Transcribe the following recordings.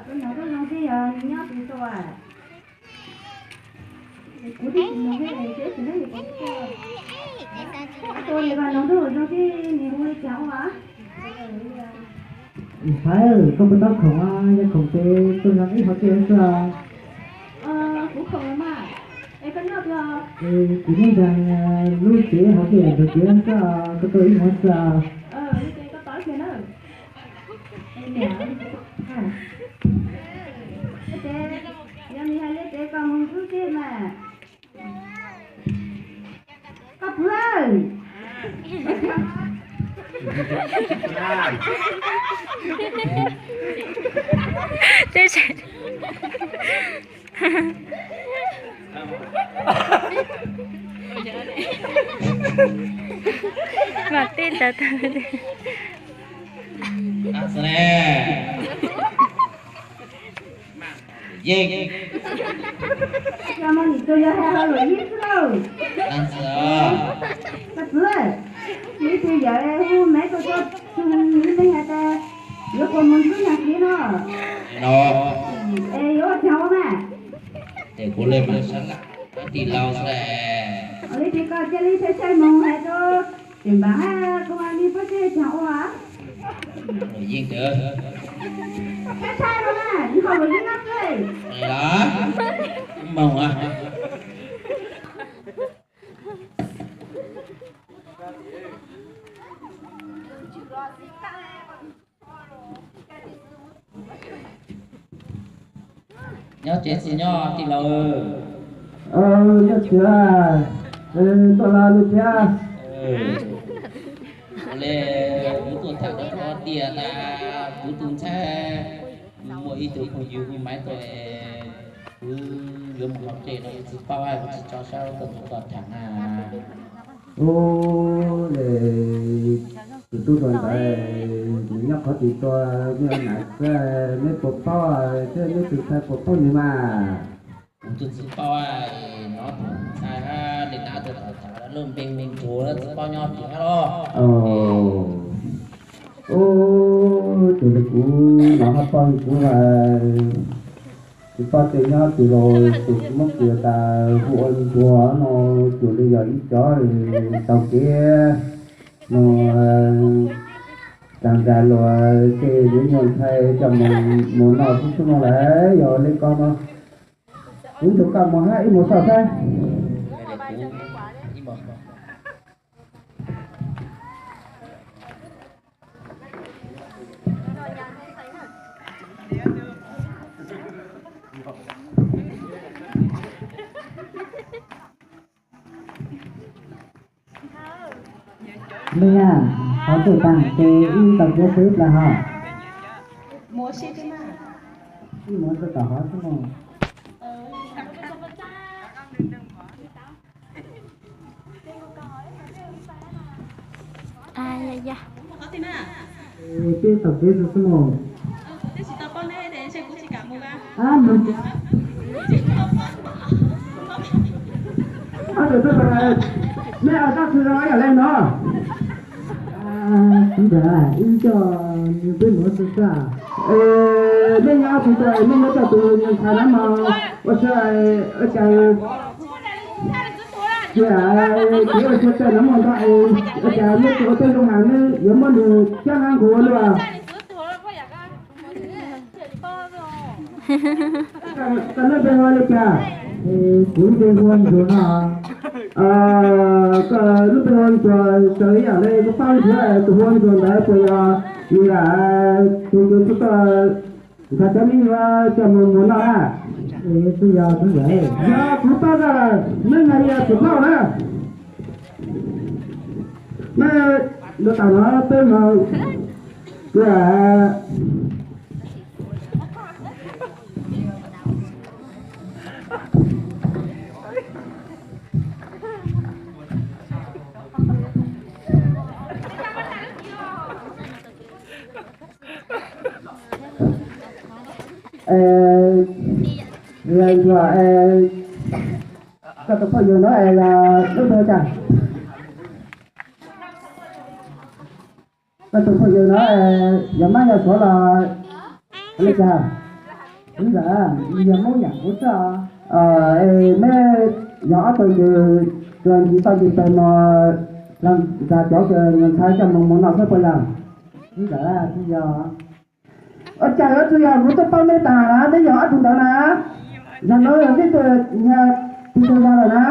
Koj noog koj zoo thiab yog nws nyob twg tuaj? Kuv twb tsis noog thiab, seb tsis neb yuav pom kuv tuaj. Tuaj yog koj noog twb zoo thiab nws hu li cas ua? Faiv, koj puas tau khoom, yog khoom ces tuaj nyob ib hauv tsev xwb. Kuv khoom mas, es koj nyob twg? Kuv nyob nram lub tsev hauv tsev ntawm tsev xwb, koj tuaj ib hmos xwb. Li ces koj tos kiag na. Yog nws hais li ces koj mus xwb tij mas. Koj pw. Teb se mas tij ntawd tag. Yeej. Yog mas nim tus yog hais hauj lwm ib xwb lauj. Koj txiv, ib tug yawm hu maiv rau koj tug me neeg hais tias yuav kua muag ntxwb nag kiv no. Es yuav ua cas ua mas? Ces kuv li mas sab laj tij laug xwb. Ua li ces koj cia li sai sai moog hais rau tim npam hab koo ni puab seb cas ua. Yeej tawv. Sai sai no na, nws ho lus yeej nab xwb. Moog a. Nyob tsev tsis nyob tij laug? Nyob tsev, tuaj los li thiab. Ua li kuv tuaj tham rau koj tias tas kuv tus ntxhais muaj ib tug phooj ywg hu Maiv tuaj, kuv yuav mus hauv tsev no kuv tsis paub, kuv tsis tso saib, koj mus tos tham na. Ub, tus tub hluas ntawd nws nyob qhov twg tuaj, neb nam xwb, neb puas paub thiab neb tus ntxhais puas paub nws mas? Kuv twb tsis paub, hnov tus ntxhais hab li nam tuaj tham tham lub npe me ntsuag tsis paub nyob twg hab los. Ub, tus li kuv hnov hab paub kuv tsis paub tias nyob twg los tus kuv muab kiag tas hu ua ntsuag no, tus li yog ib cov taug kev no tag nrag luag tej nyuam ntxhais coj mus noj xwb xwb no lawm, yog li ko no kuv nrug koj mus hab ib mus xauj saib. Mej a, hov tuaj taag ces wb tau kev xwb dlawg hov. Wb mus rau tom hov xwb mog. Peb tau kev xwb xwb mog. Ab, mej, ab, tub tag, mej ua dab tsi rau ib yam li no? Tub ntxawm, wb coj peb mus xwb xwb. Mej nyob tsis tau, mej yuav coj tus nyuam ntxhais no mus ua si, ua cas cia kev ua si tawm no mus ntag, ua cas mej ua tej zoo heev, mej yuav muab nws cab nqaij nqus luaj? Koj lub npe hu ua li cas? Kuv npe hu ua Ntsuag no. Koj lub npe hu ua Ntsuag, txawm ib yam li kuv paub ntsuag, tus hu ua Ntsuag ntawd puas yog nws yam tus kws txhua txhua nkawd cov me nyuam coj mus mus noj na? Tsis yog, tub ntxawm. Yog kuv paub tau lawm, mej hais li yog tsis paub na. Mej, lub tau no peb mus, Ntsuag, koj tus phooj ywg no, koj tus phooj ywg no yog mab yog suav los li cas? Ntawd yog Hmoob yam kuv txoj. Neb yog ob tug tus ncig toj ncig peg mos, los nrog cov ntxhais coj mus noj xwb puas yog? Ntawd tsis yog. Ua cas yuav tsis yog, kuv twb paub neb tas na, neb yog ob tug ntawd na. Yog no yog neb tus, yog tus twg yog lawm na?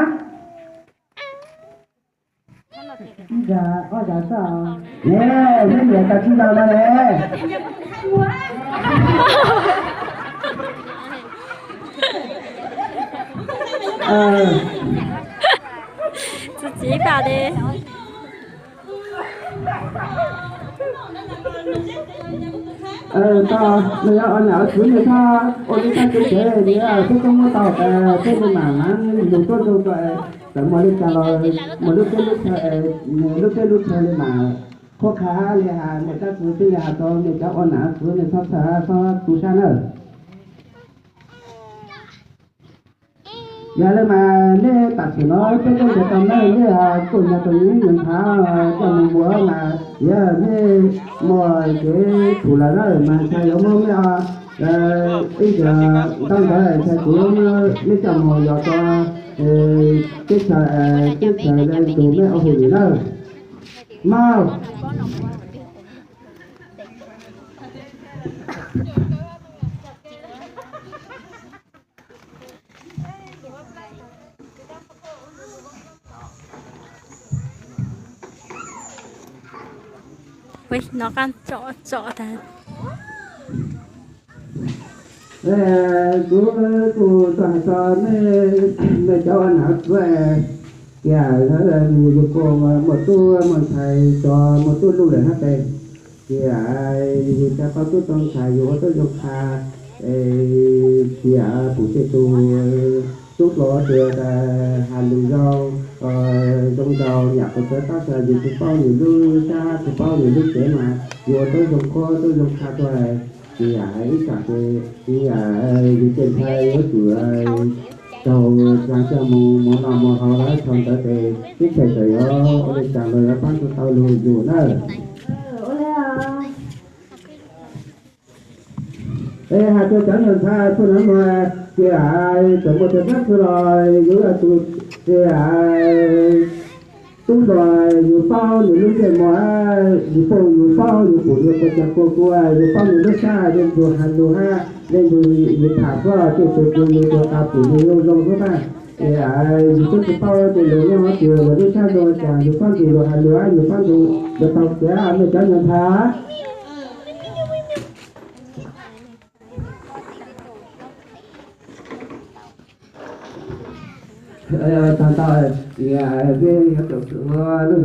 Ib zag ob zag txog. Ne, neb niam tas tsis yog no ne. Txiv txiv tas li. Tau, nws yog ua niam ua txiv nws txhob ua li txhob txwv kev li, peb txhob muab tau, peb li mam lug tuab zoo rau, txawm muaj li cas los muaj lub teb lub chaw, lub teb lub chaw li mas qhuab qha li has, niam tab txwv twb li has rau niam cov ua niam txwv nws txhob txhawj txhob tu sab nawb. Yog li mas nej tam sim no peb tuaj nrog tau nej, nej kuj yog tus ib nyuag nthav coj mus ua mas yog nej muaj kev khum lawm na mas ntshai yuav muab nej ib ntaub ntawd ntshai kuv muab nej coj mus yos rau teb chaws, teb chaws le tus nej ua hauj lwm na. Mau. Ui, no qab tsom tsom tag. Kuv kuj tuaj hais rau nej, nej cov ua nam txiv, tias yus kuj muaj tub muaj ntxhais, muaj tub luj lawm hab tes, tias yus tsis tau tub tau ntxhais yus ua tub zoo qha, tias pum tej tug tub hluas tias has lus zoo, zoo nraug, yam qhuav txawv tab sis yus tsis paub nws lub sab tsis paub nws lub tsev mas yus ua tub zoo qhuab tub zoo qha tuaj, tias ib tsam ces yus tej ntxhais yuav tsum raug coj mus mus noj mus haus lawm thaum ntawd ces teb chaws txawm yuav ua li cas los yuav pab tsis tau lug yus na. Es hais rau cov nyuag ntxhais txhua leej no tias txawm muaj tus dab tsi los yuav yog tus tias tub hluas yus paub nws lub ntsej muag, yus paub yus paub yus pum yus qhov cos kua kua, yus paub nws lub sab leej twg has lus hab leej twg yus tham xwb, tej tus yus tsuas tas pum nws zoo zoo xwb na. Es yus twb tsis paub tej lus nyob hauv tias lub sab zoo cas, yus paub nws lus has lus hab yus paub nws lus tau kev, nej cov nyuag ntxhais. Tag ntau, peb yuav tsum lub zog